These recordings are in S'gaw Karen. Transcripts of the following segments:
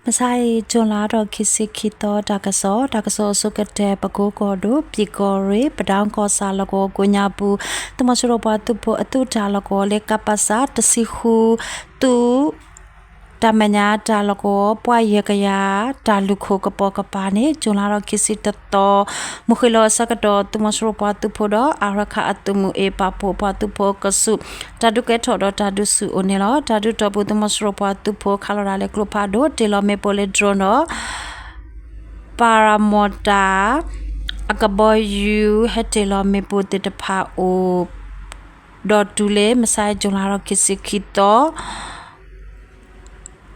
မဆါအံၤ ကၠူၤလါထီၣ်ခံဆံခံသီ တၢ်ကစီၣ်, တၢ်ကစီၣ်အဆိကတၢၢ် ပကိကီၢ်ဒိၣ် ပၠံးကီၢ်ရ့ၣ် ပဒၢကီၢ်ဆၣ်လီၢ်ကဝီၤကိးညါပူၤ သုးမီၤစိရိၤပှၤသုးဖိအသုးတၢ်လီၢ်ကဝီၤလၢ ကပစ တဆံဃု သုး တၢ်မဲာ်ညါတၢ်လီၢ်ကဝီၤ ပှၤယဲၢ်ကယၤ တၢ်လူၢ်ခိၣ်ကပိာ်ကပၤန့ၣ် ကၠူၤလါထီၣ်ခံဆံတသီ မုၢ်ဃ့ၢ်လီၤအဆၢကတီၢ် သုးမီၤစိရိၤပှၤသုးဖိဒီး အရခၢၣ်အသုးမုၢ်အ့ၣ် ပာ်ဖှိၣ်ပှၤသုးဖိကဆူး တၢ်ဒုးကဲထီၣ်ဒီးတၢ်ဒုးဆူၣ်အိၣ်န့ၣ်လီၤ. တၢ်ဒုးတီၢ်ပူၤ သုးမီၤစိရိၤပှၤသုးဖိခးလီၤတၢ်လၢကျိဖးဒိၣ် တ့ၢ်လီၤမ့ၣ်ပိၢ်လၢ drone ဒီး paramotor အကဘီယူၤ ဟဲတ့ၢ်လီၤမ့ၣ်ပိၢ်သ့ၣ်တဖၣ်အိၣ် ဒီးတုၤလၢမဆါအံၤ ကၠူၤလါထီၣ်ခံဆံခံသီ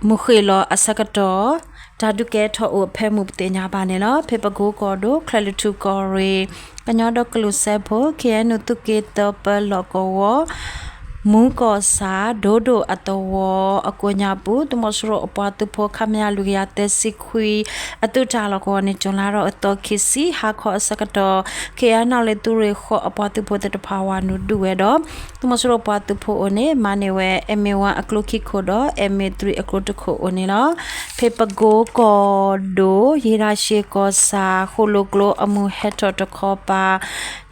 မုၢ်ဃ့ၢ်လီၤအဆၢကတီၢ် တၢ်ဒုးကဲထီၣ်အိၣ်အဖၢမုၢ်ပသ့ၣ်ညါဘၣ်န့ၣ်လီၤ. ဖဲပကိကီၢ်ဒိၣ် ချဲၣ်လွံၢ်ထူၣ်ကီၢ်ရ့ၣ် ကညီဒီကလုာ်စၢဖှိၣ် ခ့ၣ်အဲၣ်ယူၣ် သုးက့သၢပၢလီၢ်ကဝီၤ မူကီၢ်ဆၣ် ဒိၣ်ဒိၣ်အသဝီအကိးညါပူၤ သုးမီၤစိရိၤအပှၤသုးဖိ ခမရ လွံၢ်ကယၤသၢဆံခွံ အသုးတၢ်လီၢ်ကဝီၤန့ၣ် ကၠူၤလါထီၣ်အသီခံဆံ ဟါခီအဆၢကတီၢ် ခ့ၣ်အဲၣ်ယူၣ် သုးရ့ၣ်ဃီအပှၤသုးဖိသ့ၣ်တဖၣ် ဝၤနုာ်ဒုးဝဲဒီး သုးမီၤစိရိၤပှၤသုးဖိအိၣ်န့ၣ် မၤန့ၢ်ဝဲ MA one အကျိခံခိၣ်ဒီး MA three အကျိတခိၣ်အိၣ်န့ၣ်လီၤ. ဖဲပကိကီၢ်ဒိၣ် ယ့ၣ်တၢ်ရှ့ကီၢ်ဆၣ် ဃိၣ်လိၣ်ကျိအမုၢ်ဟဲထီၣ်တခီပၤ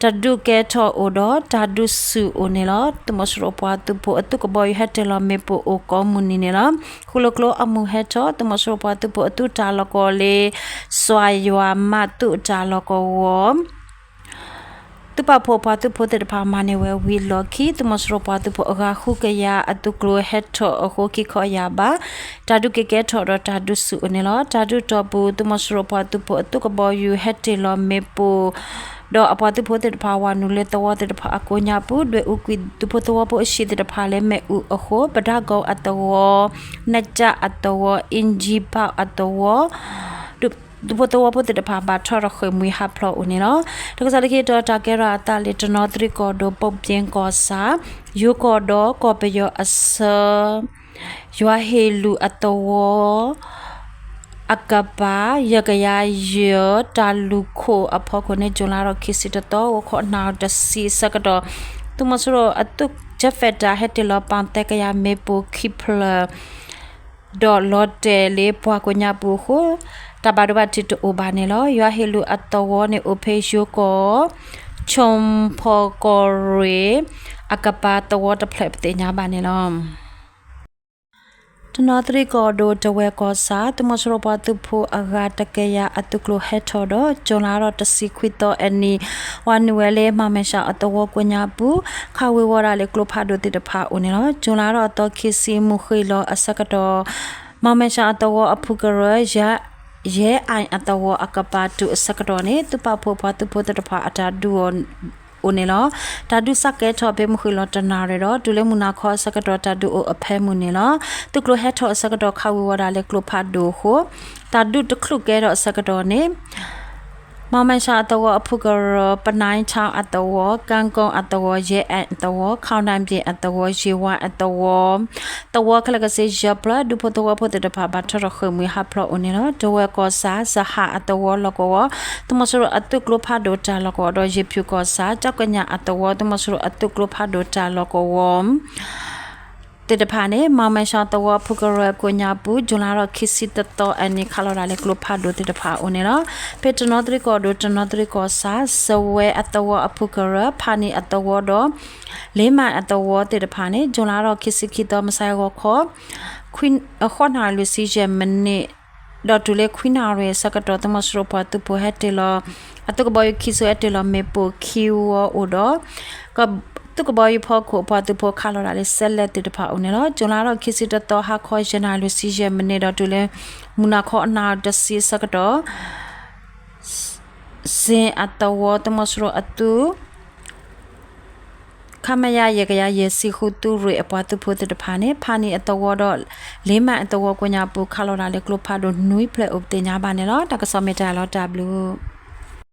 တၢ်ဒုးကဲထီၣ်အိၣ်ဒီးတၢ်ဒုးဆူၣ်အိၣ်န့ၣ်လီၤ. သုးမီၤစိရိၤပှၤသုးဖိအသုးကဘီယူၤဟဲတ့ၢ်လီၤမ့ၣ်ပိၢ်အိၣ်ကိးမုၢ်နံၤန့ၣ်လီၤ. ဃိၣ်လိၣ်ကျိအမုၢ်ဟဲထီၣ် သုးမီၤစိရိၤပှၤသုးဖိအသုးတၢ်လီၢ်ကဝီၤလၢ စွၤယွၤမးသုးတၢ်လီၢ်ကဝီၤ သုးပာ်ဖှိၣ်ပှၤသုးဖိသ့ၣ်တဖၣ်မၤန့ၢ်ဝဲဝံၤလီၢ်ခံ သုးမီၤစိရိၤပှၤသုးဖိအဂၤဃုကယၤအသုးကျိၤဟဲထီၣ်အဃိခံခီယၢ်ဘး တၢ်ဒုးက့ၤကဲထီၣ်ဒီးတၢ်ဒုးဆူၣ်အိၣ်န့ၣ်လီၤ. တၢ်ဒုးတီၢ်ပူၤ သုးမီၤစိရိၤပှၤသုးဖိအသုးကဘီယူၤဟဲတ့ၢ်လီၤမ့ၣ်ပိၢ် ဒီးအပှၤသုးဖိသ့ၣ်တဖၣ်ဝၤနုာ်လၢသဝီသ့ၣ်တဖၣ်အကိးညါပူၤ ဒွဲၣ်အူကွံာ်သုးဖိသဝီဖိအဟံၣ်သ့ၣ်တဖၣ်လၢမ့ၣ်အူအဃိ ပဒၢကီၢ်အသဝီ နကၠၣ်အသဝီ အ့ၣ်ကၠံဘၣ်အသဝီ သုးဖိသဝီဖိသ့ၣ်တဖၣ်ဘၣ်ထီၣ်ထီၣ်ဃ့ၢ်မှံဟးဖျိးအိၣ်န့ၣ်လီၤ. တၢ်ကစီၣ်လၢခံတီၤ တၢ်ကဲထီၣ်အသးလၢတနီသရံၣ်ကီၢ်ဒိၣ် ပိၣ်ပၠ့ကီၢ်ဆၣ် ယိၤကီၢ်ဒီးကီၢ်ပယီၤအဆၢ ယွၤဟ့ၣ်လူၢ်အသဝီ အကပၤ ယဲၢ်ကယၤယဲၢ် တၢ်လူၢ်ခိၣ်အဖီခိၣ်န့ၣ် ကၠူၤလါထီၣ်ခံဆံတသီ ဂီၤခီနၣ်ရံၣ်တဆံအဆၢကတီၢ် သုးမီၤစိရိၤအသုး jet fighter ဟဲတ့ၢ်လီၤပၣ်သၢကယၤမ့ၣ်ပိၢ်ခံဖျၢၣ် ဒီးလီၤတဲာ်လၢပှၤကိးညါပူၤအဃိ တၢ်ဘၣ်ဒိဘၣ်ထံးတအိၣ်ဘၣ်န့ၣ်လီၤ. ယွၤဟ့ၣ်လူၢ်အသဝီန့ၣ်အိၣ်ဖဲယိၤကီၢ် ခၠိၣ်ဖီၣ်ကီၢ်ရ့ၣ် အကပၤသဝီတဖျၢၣ်ပသ့ၣ်ညါဘၣ်န့ၣ်လီၤ. တနီသရံၣ်ကီၢ်ဒိၣ် တဝဲၢ်ကီၢ်ဆၣ် သုးမီၤစိရိၤပှၤသုးဖိအဂၤတကယၤအသုးကျိၤဟဲထီၣ်ဒီး ကၠူၤလါထီၣ်တဆံခွံသီအနံၤ ဝၤနုာ်ဝဲလၢ မၤမဲၣ်စၣ်အသဝီကိးညါပူၤ ခးဝ့ၤဝီၤဒၣ်လၢကျိဖးဒိၣ်သ့ၣ်တဖၣ်အိၣ်န့ၣ်လီၤ. ကၠူၤလါထီၣ်အသီခံဆံ မုၢ်ဃ့ၢ်လီၤအဆၢကတီၢ် မၤမဲၣ်စၣ်အသဝီအဖုကရၢ ယဲၢ်အၣ်အသဝီအကပၤတုၤအဆၢကတီၢ်န့ၣ် သုးပာ်ဖှိၣ်ပှၤသုးဖိသ့ၣ်တဖၣ်အတၢ်ဒုးအိၣ်န့ၣ်လီၤ. တၢ်ဒုးစးကဲထီၣ်ဖဲမုၢ်ဃ့ၢ်လီၤတနၣ်ရံၣ်ဒီး တုၤလၢမုၢ်နၤခီအဆၢကတီၢ် တၢ်ဒုးအိၣ်အဖၢမုၢ်န့ၣ်လီၤ. သုးကျိၤဟဲထီၣ်အဆၢကတီၢ် ခးဝ့ၤဝီၤဒၣ်လၢကျိဖးဒိၣ်အဃိ တၢ်ဒုးတချုးကဲထီၣ်အဆၢကတီၢ်န့ၣ် မၤမဲၣ်စၣ်အသဝီအဖုကရၢ ပနါထီအသဝီ ကၣ်ကိၣ်အသဝီ ယဲၢ်အၣ်အသဝီ ခီၣ်နၣ်ဘ့ၣ်အသဝီ ယ့ၢ်ဝါအသဝီ သဝီခဲလၢာ်ကဆ့ယဲၢ်ဖျၢၣ် ဒူဖိသဝီဖိသ့ၣ်တဖၣ်ဘၣ်ထီၣ်ထီၣ်ဃ့ၢ်မှံဟးဖျိးအိၣ်န့ၣ်လီၤ. တဝဲၢ်ကီၢ်ဆၣ် စဟၣ်အသဝီလီၢ်ကဝီၤ သုးမီၤစိရိၤအသုးကျိဖးဒိၣ်တၢ်လီၢ်ကဝီၤဒီး ယ့ၣ်ဖၠူၣ်ကီၢ်ဆၣ် ကၠီကညၣ်အသဝီ သုးမီၤစိရိၤအသုးကျိဖးဒိၣ်တၢ်လီၢ်ကဝီၤ သ့ၣ်တဖၣ်န့ၣ် မၤမဲၣ်စၣ်သဝီအဖုကရၢကိးညါပူၤ ကၠူၤလါထီၣ်ခံဆံတသီအနံၤ ခးလီၤဒၣ်လၢကျိဖးဒိၣ်သ့ၣ်တဖၣ်အိၣ်န့ၣ်လီၤ. ဖဲတနီသရံၣ်ကီၢ်ဒိၣ် တနီသရံၣ်ကီၢ်ဆၣ် စဝဲအသဝီအဖုကရၢ ဖးနံၣ်အသဝီဒီး လ့မၣ်အသဝီသ့ၣ်တဖၣ်န့ၣ် ကၠူၤလါထီၣ်ခံဆံခံသီ မုၢ်ဆါဂီၤခီ ဃိးနၣ်ရံၣ်လွံၢ်ဆံယဲၢ်မံးနံး ဒီးတုၤလၢခွံနၣ်ရံၣ်အဆၢကတီၢ် သုးမီၤစိရိၤပှၤသုးဖိဟဲတ့ၢ်လီၤ အသုးကဘီယူၤခံစိၤဟဲတ့ၢ်လီၤမ့ၣ်ပိၢ်ခံဝီအိၣ်ဒီး သုးကဘီယူၤဖီခိၣ်အပှၤသုးဖိ ခးလီၤဒၣ်လၢစဲးလဲးသ့ၣ်တဖၣ်အိၣ်န့ၣ်လီၤ. ကၠူၤလါထီၣ်ခံဆံတသီ ဟါခီယဲၢ်နၣ်ရံၣ်လွံၢ်ဆံယဲၢ်မံးနံး ဒီးတုၤလၢ မုၢ်နၤခီအနၣ်ရံၣ်တဆံအဆၢကတီၢ် စ့အသဝီ သုးမီၤစိရိၤအသုး ခမရ ယဲၢ်ကယၤယဲၢ်ဆံဃု သုးရ့ၣ်အပှၤသုးဖိသ့ၣ်တဖၣ်န့ၣ် ဖးနံၣ်အသဝီဒီး လ့မၣ်အသဝီကိးညါပူၤ ခးလီၤဒၣ်လၢကျိဖးဒိၣ်နွံဖျၢၣ်အိၣ်ပသ့ၣ်ညါဘၣ်န့ၣ်လီၤ. တၢ်ကစီၣ်မ့ၢ်တၢ်လီၤတၢ်ဘျုး